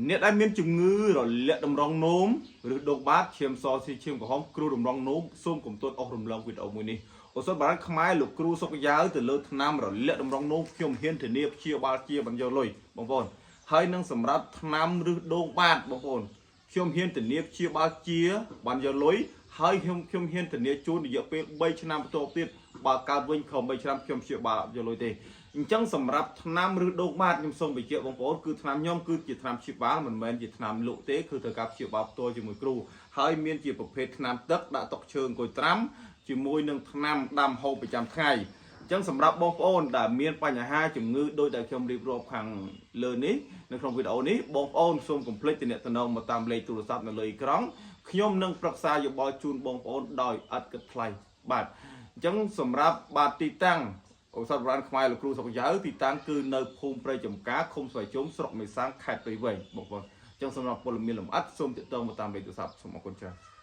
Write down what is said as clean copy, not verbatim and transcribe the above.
អ្នកដែលមានជំងឺរលាកតម្រងនោមឬដុកបាតឈាមសស៊ីឈាមក្រហមគ្រូតម្រងនោមសូមកុំទាន់អស់រំលងវីដេអូមួយនេះអូសតបារាំងខ្មែរលោកគ្រូសុកយ៉ាវទៅលើថ្នាំរលាកតម្រងនោមខ្ញុំហ៊ានធានាព្យាបាលជាបញ្ញលុយបងប្អូនហើយនឹងសម្រាប់ថ្នាំឬដងបាតបងប្អូនខ្ញុំហ៊ានធានាព្យាបាលជាបានយកលុយហើយខ្ញុំខ្ញុំហ៊ានធានាជូនរយៈពេល3ឆ្នាំបន្ទាប់ទៀតបើកើតវិញក្រោម3ឆ្នាំខ្ញុំព្យាបាលអត់យកលុយទេអញ្ចឹងសម្រាប់ថ្នាំឬដូងបាតខ្ញុំសូមបញ្ជាក់បងប្អូនគឺថ្នាំខ្ញុំគឺជាថ្នាំព្យាបាលមិនមែនជាថ្នាំលក់ទេគឺត្រូវការព្យាបាលផ្ទាល់ជាមួយគ្រូហើយមានជាប្រភេទថ្នាំទឹកដាក់តុកឈើអង្គុយត្រាំជាមួយនឹងថ្នាំដាំហូបប្រចាំថ្ងៃអញ្ចឹងសម្រាប់បងប្អូនដែលមានបញ្ហាជំងឺដោយដែលខ្ញុំរៀបរាប់ខាងលើនេះនៅក្នុងវីដេអូនេះបងប្អូនសូមកុំភ្លេចទំនាក់ទំនងមកតាមលេខទូរស័ព្ទនៅលើអេក្រង់ខ្ញុំនឹងប្រឹក្សាយោបល់ជូនបងប្អូនដោយឥតគិតថ្លៃបាទអញ្ចឹងសម្រាប់បាទទីតាំង ឱសថបុរាណខ្មែរលោកគ្រូសុកយ៉ៅទីតាំងគឺនៅភូមិព្រៃចំការឃុំស្វាយជុំស្រុកមេសាងខេត្តព្រៃវែងបងប្អូនអញ្ចឹងសម្រាប់ព័ត៌មានលម្អិតសូមទាក់ទងមកតាមលេខទូរស័ព្ទសូមអរគុណច្រើន។